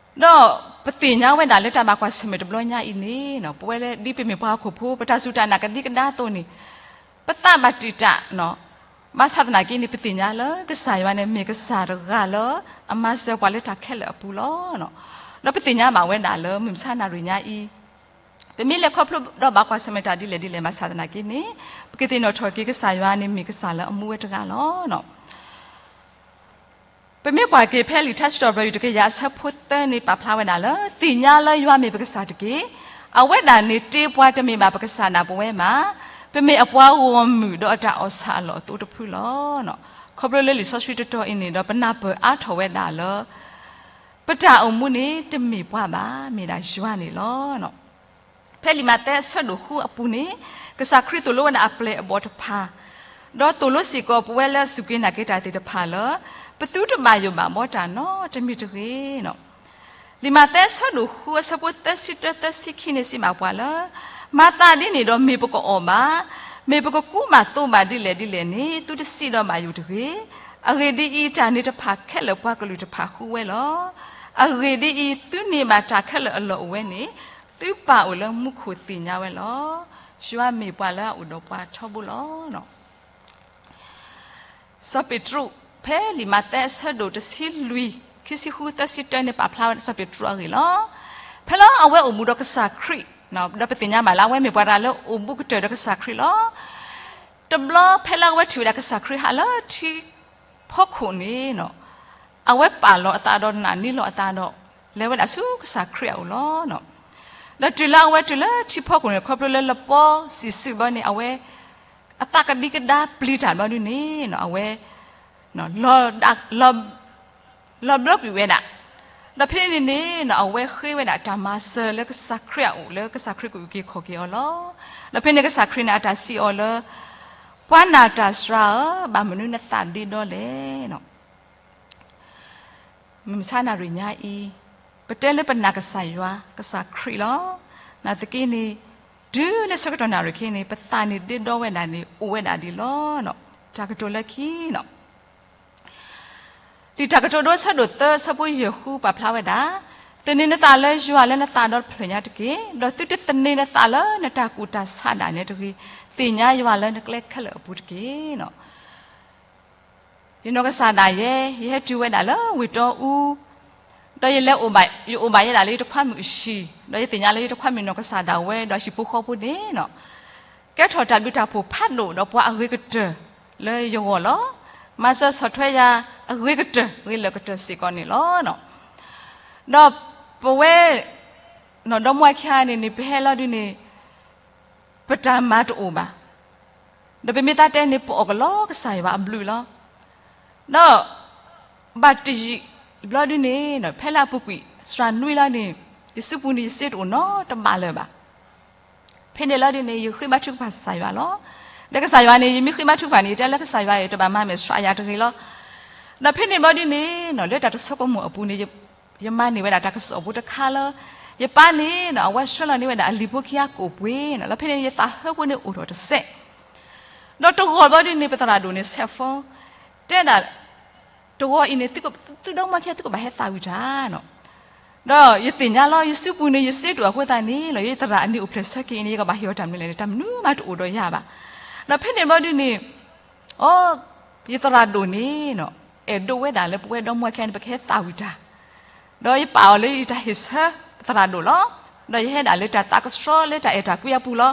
နီၤ. ဒီးပသ့ၣ်ညါဝဲဒၣ်လၢတၢ်ဘၣ်ကွၢ်ဆၢၣ်မဲာ်တဘျီညါအံၤန့ၣ်နီၤ ပဝဲလၢဒ်ပမ့ၢ်ပှၤဟီၣ်ခိၣ်ဖိ ပတၢ်စူၢ်တၢ်နာ်ကဒံကဒါအသိးန့ၣ် ပသးဘၣ်တံာ်တာ်နီၤ, ဘၣ်ဆၣ်သနာ်က့န့ၣ် ပသ့ၣ်ညါလၢကစၢ်ယွၤန့ၣ် မ့ၢ်ကစၢ်တဂၤလၢအမၤစၢၤပှၤလၢတၢ်ခဲလၢာ်အပူၤလီၤ. ဒီးပသ့ၣ်ညါဘၣ်ဝဲဒၣ်လၢမုၢ်မဆါနၣ်ရံၣ်ညါအံၤ ပမ့ၢ်လဲၤခီဖျိဒီးဘၣ်ကွၢ်ဆၢၣ်မဲာ်တၢ်ဒ်လဲၣ်ဒ်လဲၣ် ဘၣ်ဆၣ်သနာ်က့န့ၣ် ပကသ့ၣ်နီၣ်ထီၣ်က့ၤကစၢ်ယွၤန့ၣ်မ့ၢ်ကစၢ်လၢအမူဝဲတဂၤလီၤ. ပမ့ၢ်ကွၢ်က့ၤဖဲလံာ်ထါစံးထီၣ်ပတြၢၤတကယၤအဆၢဖိသၢန့ၣ် ပာ်ဖျါဝဲဒၣ်လၢ သ့ၣ်ညါလၢယွၤမ့ၢ်ပကစၢ်တက့ၢ်. အဝဲဒၣ်န့ၣ်တ့ပှၤတမ့ၢ်ဘၣ်ပကစၢ်ဒၣ်ပဝဲဘၣ်. ပမ့ၢ်အပှၤဂီၢ်မုၢ်ဒီးအတၢ်အီၣ်ဆၣ်အလီၢ်အသိတဖုလီၤ. ခီဖျိလၢလံာ်စီဆှံတတီၤအံၤန့ၣ်ဒီး ပနၢ်ပၢၢ်အါထီၣ်ဝဲဒၣ်လၢ ပတၢ်အိၣ်မူန့ၣ် တမ့ၢ်ပှၤဘၣ်, မ့ၢ်ဒၣ်ယွၤန့ၣ်လီၤ. ဖဲလံာ်မးသဲအဆၢဒိၣ်ဃုအပူၤန့ၣ် ကစၢ်ခရံာ်သိၣ်လိဝဲဒၣ်အပျဲၢ်အဘီၣ်တဖၣ်, ဒီးသိၣ်လိစ့ၢ်ကီးပဝဲလၢအစူၢ်က့ၤနာ်က့ၤတၢ်သ့ၣ်တဖၣ်လၢ ပသုတဘၣ်ယိၣ်ဘၣ်ဘီတၢ်နီတမံၤတဂ့ၤ. လံာ်မးသဲအဆၢဒိၣ်ဃုအဆၢဖိသၢဆံတၢ သၢဆံခံန့ၣ်စံးဘၣ်ပှၤလၢ မၤသးဒ်န့ၣ်ဒီးမ့ၢ်ပကအီၣ်ဘၣ်, မ့ၢ်ပကကူးဘၣ်သိးဘၣ်ဒ်လဲၣ်ဒ်လဲၣ်န့ၣ် သုတစံးဒီးဘၣ်ယိၣ်တဂ့ၤ. အဂ့ၢ်ဒ်အံၤ, တၢ်န့ၣ်တဖၣ်ခဲလၢာ်ပှၤကလုာ်တဖၣ်ဃုဝဲလီၤ. အဂ့ၢ်ဒ်အံၤ, သုန့ၢ်ဘၣ်တၢ်ခဲလၢာ်အလီၢ်အိၣ်ဝဲန့ၣ် သုပၢ်အိၣ်လၢမူခိၣ်သ့ၣ်ညါဝဲလီၤ. ယွၤမ့ၢ်ပှၤလၢအအိၣ်ဒီးပှၤထီဘိလီၤ. စီၤပ့းတရူး ဖဲလံာ်မးသဲအဆၢဒိၣ်တဆံလွံၢ် ခံဆံဃု သၢဆံတၢန့ၣ် ပာ်ဖျါဝဲစီၤပ့းတရူးအဂ့ၢ်လီၤ. ဖဲလၢအဝဲအိၣ်မူဒီးကစၢ်ခရံာ်, ဒီးပသ့ၣ်ညါဘၣ်လၢအဝဲမ့ၢ်ပှၤတဂၤလၢအိၣ်ဘူးကတၢၢ်ဒီးကစၢ်ခရံာ်လီၤ. တဘျီဖဲလၢအဝဲထံၣ်ဝဲဒၣ်ကစၢ်ခရံာ်ဟးလၢထံဖီခိၣ်န့ၣ်, အဝဲပာ်လီၤအသးဒီးနာ်န့ၢ်လီၤအသးဒီး လဲၤဝဲဒၣ်ဆူကစၢ်ခရံာ်အအိၣ်လီၤ. ဒီးတုၤလၢအဝဲတုၤလၢထံဖီခိၣ်န့ၣ် ခီဖျိလၢလပီစံၣ်စုဘၣ်န့ၣ် အဝဲ အသးကဒံကဒါပျံၤတၢ်ဘျီဒုန့ၣ် အဝဲ လီၤဘျီကွံာ်ဝဲဒၣ်. ဒီးဖဲန့ၣ်န့ၣ် အဝဲဃ့ဝဲဒၣ်တၢ်မၤစၢၤလၢကစၢ်ခရံာ်အအိၣ် လၢကစၢ်ခရံာ်ကအုၣ်က့ၤခီၣ်က့ၤအီၤလီၤ. ဒီးဖဲန့ၣ်ကစၢ်ခရံာ်န့ၣ် အတၢ်စံးအီၤလၢ ပှၤနာ်တၢ်စှၤဧၢ, ဘၣ်မနုၤနသးဒ့ဒီလဲၣ်. မုၢ်မဆါနၣ်ရံၣ်ညါအံၤ, ပတဲလၢပနာ်ကစၢ်ယွၤ ကစၢ်ခရံာ်လီၤ. နာ်သက့န့ၣ် တုၤလၢဆၢကတီၢ်နၣ်ရံၣ်ခဲအံၤန့ၣ် ပသးန့ၣ်ဒ့ဒီဝဲဒၣ်န့ၣ် အိၣ်ဝဲဒၣ်ဒ်လီၤ. တၢ်ကတိၤလၢခံနီၤ လံာ်တၢ်ကတိၤဒိအဆၢဒိၣ်သၢ အဆၢဖိယဲၢ်ဃုပာ်ဖျါဝဲဒၣ်, သန့ၤနသးလၢယွၤလၢနသးဒီတဖျၢၣ်ညါတက့ၢ်. ဒီးသုတသန့ၤနသးလၢနတၢ်ကူၣ်တၢ်ဆးဒၣ်နဲတဂ့ၤ. သ့ၣ်ညါယွၤလၢနကျဲခဲလၢာ်အပူၤတက့ၢ်. ယနီၢ်ကစၢ်ဒၣ်ယဲ, ယဟဲတုၤဝဲဒၣ်လၢဝ့ၢ်တီအူ, ဒီးယလဲၤအိၣ်ဘၣ်, ယအိၣ်ဘၣ်ယဲဒၣ်လၢယတခွါမုၣ်အဟံၣ်, ဒီးယသ့ၣ်ညါလၢယတခွါမုၣ်နီၢ်ကစၢ်ဒၣ်ဝဲ ဒီးဟံၣ်ဖိဃီဖိန့ၣ်နီၤ, ကဲထီၣ်တၢ်ဘျုးတၢ်ဖှိၣ်ဖးဒိၣ်ဒီးပှၤအဂ့ၤကတၢၢ်လၢယဂီၢ်လီၤ. မၤစၢၤဆီၣ်ထွဲယၤအဂ့ၤကတၢၢ် ဂ့ၤလၢာ်ကတၢၢ်စ့ၢ်ကီးန့ၣ်လီၤ. ဒီးပဝဲ နီၢ်ဒီမါဝၤခံဂၤန့ၣ်န့ၣ် ပဟဲလီၤဒုန့ၣ် ပတၢ်မၤတအိၣ်ဘၣ်. ဒီးပမ့ၢ်သးတဲန့ၣ် ပအီၣ်ကလီကစၢ်ယွၤအဘျုးလီၤ. ဒီး ဘၣ်တယံာ်ဘျီဒုန့ၣ် ဖဲလၢအပူၤကွံာ် စှၤနွံလီၤန့ၣ် ယစုပူၤန့ၣ် ယစ့တအိၣ်နီတဘးလၢၤဘၣ်. ဖဲန့ၣ်လီၤဒုန့ၣ် ယဃ့ဘါထုကဖၣ်ကစၢ်ယွၤလီၤ. ဒီးကစၢ်ယွၤန့ၣ် ယမ့ၢ်ဃ့ဘါထုကဖၣ်န့ၣ် ယတဲလၢကစၢ်ယွၤအံၤ တဘၣ်မၤမဲာ်ဆှးယၤတဂ့ၤလီၤ. ဒီးဖဲန့ၣ်ဘျီဒုန့ၣ် လၢတၢ်တဆိကမိၣ်အပူၤန့ၣ် ယမၤန့ၢ်ဝဲဒၣ်တၢ်ကစီၣ်အပူၤတခါလၢ ယပၢ်န့ၣ် အဝဲဆှၢလီၤန့ၢ်ဝဲဒၣ်အလံာ်ဖိခံဂၤကိးပှ့ၤန့ၣ်လီၤ. ဖဲန့ၣ်ယသးဟၢဖိန့ၣ်အိၣ်ထီၣ်တစဲး ဒီးတဂီၢ်ဘျီဒုန့ၣ် ပသရၣ်ဒိၣ်န့ၣ် ဆဲးဖိ တဲဒၣ် တဂီၢ်အံၤန့ၣ် သုဒီမါဝၤခံဂၤ သုကဘၣ်ဟဲသးဝံၣ်တၢ်နီၤ. ဒီးယသ့ၣ်ညါလီၤ ယစုပူၤန့ၣ် ယစ့တအိၣ်အဃိသတးန့ၣ်လီၤ ယသရၣ်အနံၤအိၣ်ဖျဲၣ်ဆၢက့ၤအံၤန့ၣ် ယကဘၣ်ဟ့ၣ်အီၤတၢ်မနုၤလဲၣ်န့ၣ် တၢ်မနုၤမးတအိၣ်ဒီးယၤဘၣ်. ဒီးဖဲန့ၣ်ဘျီဒုန့ၣ် အိ ယသရၣ်ဒိၣ်န့ၣ် အဲၣ်ဒိးဝဲဒၣ်လၢပဝဲဒီမါဝၤခံဂၤန့ၣ် ပကဟဲသးဝံၣ်တၢ် ဒီးယပာ်အီၤလၢယတၢ်ဟ့ၣ်ဆၢသရၣ်ဒိၣ်လီၤ. ဒီးယဟဲဒၣ်လၢတၢ်သးကဆှီလၢတၢ်အဲၣ်တၢ်ကွံအပူၤလီၤ.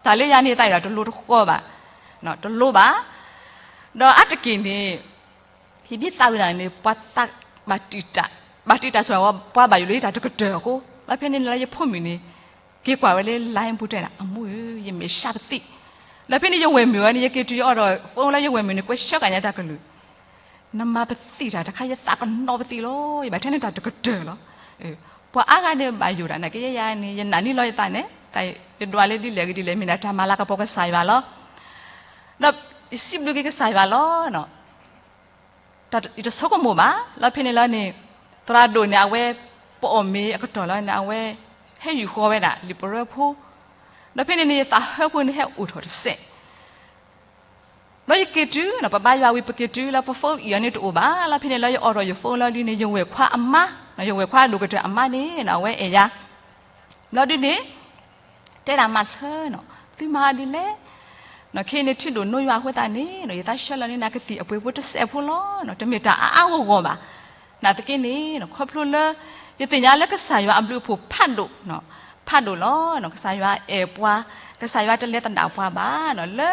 တၢ်လၢယၤန့ၣ်သးဒၣ်တလိၤတဃီၤဘၣ်, တလိၤဘၣ်. ဒီးအါတက့ၢ်န့ၣ် ယမ့ၢ်သးဝံၤဒၣ်န့ၣ် ပှၤသးဘၣ်တံာ်တာ်, ဘၣ်တံာ်တာ်ဆိၣ်ဝဲ ပှၤဘၣ်ယိၣ်လၢယတၢ်တကတၢၢ်အဃိ, လီၤဖဲန့ၣ်လၢယဖိမုၣ်န့ၣ် က့ၤကွၢ်ဝဲလၢ line ပူၤတဲဒၣ် အမိၢ်ဧၢ, ယမဲာ်ဆှးပသံ. လီၤဖဲန့ၣ်ယဝဲၢ်မုၣ်ဝဲန့ၣ် ယက့ၤတုၤယအိၣ်ဒီး phone လၢယဝဲၢ်မုၣ်န့ၣ် ကွဲးဆၢကညးတၢ်ကလုၢ်, နမၤပသံၣ်တၢ်တခါ ယသးကနီၤပသံၣ်လီၤ, ယဘၣ်ထဲန့ၣ်တၢ်တကတၢၢ်လီၤ. ပှၤအါဂၤန့ၣ်ဘၣ်ယိၣ်ဒၣ်နာ်က့ယဲယၤန့ၣ် ယနာ်န့ၢ်လီၤယသးန့ၣ် တၢ်ယဒွးလၢဒ်လဲၣ်ဂ့ၤဒ်လဲၣ် မ့ၢ်ဒၣ်တၢ်မၤလၤကပီၤကစၢ်ယွၤလီၤ. ဒီးယစံးဘျုးက့ၤကစၢ်ယွၤလီၤ. ယတဆိကမိၣ်ဘၣ်, လီၤဖဲန့ၣ်လီၤန့ၣ် သရၣ်ဒိၣ်န့ၣ် အဝဲ ပအီၣ်မ့ၤအကတီၢ်လီၤန့ၣ် အဝဲ ဟဲယူၢ်ဃီဝဲဒၣ် လံာ်ပရၢဖိ, ဒီးဖဲန့ၣ်န့ၣ် ယသးဟၢဖိန့ၣ် ဟဲအိၣ်ထီၣ်တစဲး ဒီးယက့ၤတုၤ ပဘါယွၤဝံၤ ပက့ၤတုၤလၢပ phone အံၤအီၤန့ၣ်တအိၣ်ဘၣ်, လီၤဖဲန့ၣ်လီၤ ယအိးထီၣ်ယ phone လီၤဒ်န့ၣ် ယဝဲၢ်ခွါအမါ, ယဝဲၢ်ခွါဒိၣ်ကတၢၢ်အမါန့ၣ် အဝဲအဲၣ်ယၤ ဘျီဒ်န့ၣ် တဲဒၣ်မၤဆၢနီၤ သုမၤဒ်လဲၣ်, ခဲအံၤန့ၣ်ထံဒိၣ်နိယွၤအဃိသတးန့ၣ် ယသးဆှၢလီၤန့ၢ်နၤကသံၣ်အပှ့ၤဖိတစဲးဖိလီၤ. တမ့ၢ်တၢ်အါအါဂီၢ်ဂီၢ်ဘၣ်. နာ်သက့န့ၣ် ခီဖျိလၢ ယသ့ၣ်ညါလၢကစၢ်ယွၤအဘျုးအဖှိၣ်ဖးဒိၣ်, ဖးဒိၣ်လီၤ. ကစၢ်ယွၤအဲၣ်ပှၤ, ကစၢ်ယွၤတလဲၤသဒၣ်ပှၤဘၣ်, လၢ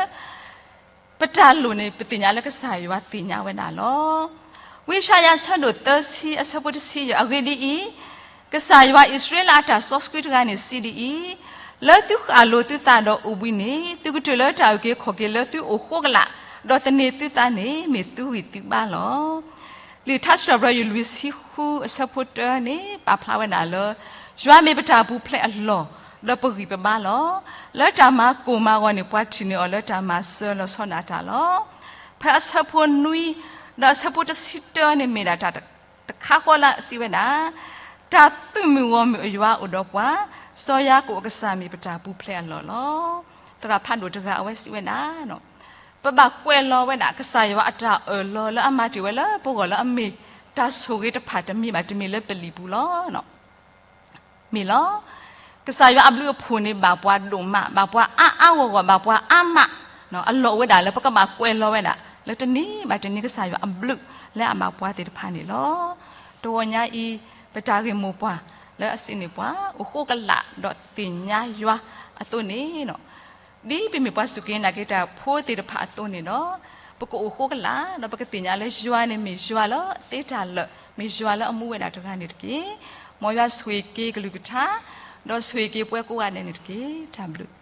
ပတၢ်လိၣ်န့ၣ် ပသ့ၣ်ညါလၢကစၢ်ယွၤသ့ၣ်ညါဝဲဒၣ်လီၤ. ဝံယၡါယၤအဆၢဒိၣ်သၢဆံ အဆၢဖိတဆံယဲၢ် အဂ့ၢ်ဒ်အံၤ, ကစၢ်ယွၤအံၣ်စရ့လးအတၢ်စီဆှံတဂၤန့ၣ် စံးဒ်အံၤ, လၢသုဃၣ်လိၤသုသးဒီးအိၣ်ဘှံးန့ၣ် သုကတုၤလၢတၢ်အုၣ်က့ၤခီၣ်က့ၤလၢသုအိၣ်ဃိကလာ်, ဒီးသန့ၤသုသးန့ၣ် မ့ၢ်သုဂံၢ်သုဘါလီၤ. လံာ်ထါစံးထီၣ်ပတြၢၤ လွံၢ်ဆံဃု အဆၢဖိတၢန့ၣ် ပာ်ဖျါဝဲဒၣ်လၢ ယွၤမ့ၢ်ပတၢ်ပူၤဖျဲးအလီၢ်, ဒီးပဂံၢ်ပဘါလီၤ. လၢတၢ်မၤကိၢ်မၤဂီၤန့ၣ် ပှၤထံၣ်န့ၢ်အီၤလၢတၢ်မၤစၢၤလီၤဆီဒၣ်တၢ်လီၤ. ဖဲအဆၢဖိနွံ ဒီးအဆၢဖိတဆံတၢန့ၣ် မ့ၢ်ဒၣ်တၢ်တခါဃီလၢအစံးဝဲဒၣ်, တၢ်သုးမုၢ်ဂီၢ်မုၢ်အယွၤအိၣ်ဒီးပှၤ, စီၤယၤကိာ်အကစၢ်မ့ၢ်ပတၢ်ပူၤဖျဲးအလီၢ်လီၤ. သရၣ်ဖးဒိၣ်တဂၤအဝဲစံးဝဲဒၣ် ပဘၣ်ကွဲးလီၤဝဲဒၣ် ကစၢ်ယွၤအတၢ်အၢၣ်လီၤလၢအမၤတ့ၢ်ဝဲလၢပဂီၢ်လၢအမ့ၢ်တၢ်ဆိၣ်ဂ့ၤတဖၣ်တမံၤဘၣ်တမံၤလၢပလံာ်ပူၤလီၤ. မ့ၢ်လီၤ. ကစၢ်ယွၤအဘျုးအဖှိၣ်န့ၣ် ဘၣ်ပှၤဒိၣ်မး, ဘၣ်ပှၤအါအါဂီၢ်ဂီၢ်, ဘၣ်ပှၤအါမး, အလီၢ်အိၣ်ဝဲဒၣ်လၢပကဘၣ်ကွဲးလီၤဝဲဒၣ် လၢတနံၤဘၣ်တနံၤကစၢ်ယွၤအဘျုးလၢအဘၣ်ပှၤသ့ၣ်တဖၣ်န့ၣ်လီၤ. တဂီၤညါအံၤ ပတၢ်ဂ့ၢ်မိၢ်ပှၢ်လၢအစံးန့ၢ်ပှၤ အိၣ်ဃိကလာ်ဒီးသ့ၣ်ညါယွၤအသိးန့ၣ် ဒ်ပမ့ၢ်ပှၤစူၢ်က့ၤနာ်က့ၤတၢ်ဖိသ့ၣ်တဖၣ်အသိးန့ၣ်ဒီး ပကအိၣ်ဃိကလာ် ဒီးပကသ့ၣ်ညါလၢယွၤန့ၣ်မ့ၢ်ယွၤလၢသ့တၢ်လၢာ်, မ့ၢ်ယွၤလၢအမူဝဲဒၣ်တဂၤန့ၣ်တက့ၢ်. မ်ယွၤဆိၣ်ဂ့ၤက့ၤကလုၢ်ကထါ, ဒီးဆိၣ်ဂ့ၤက့ၤပှၤကိးဂၤဒဲးန့ၣ်တက့ၢ်. တၢ်ဘျုး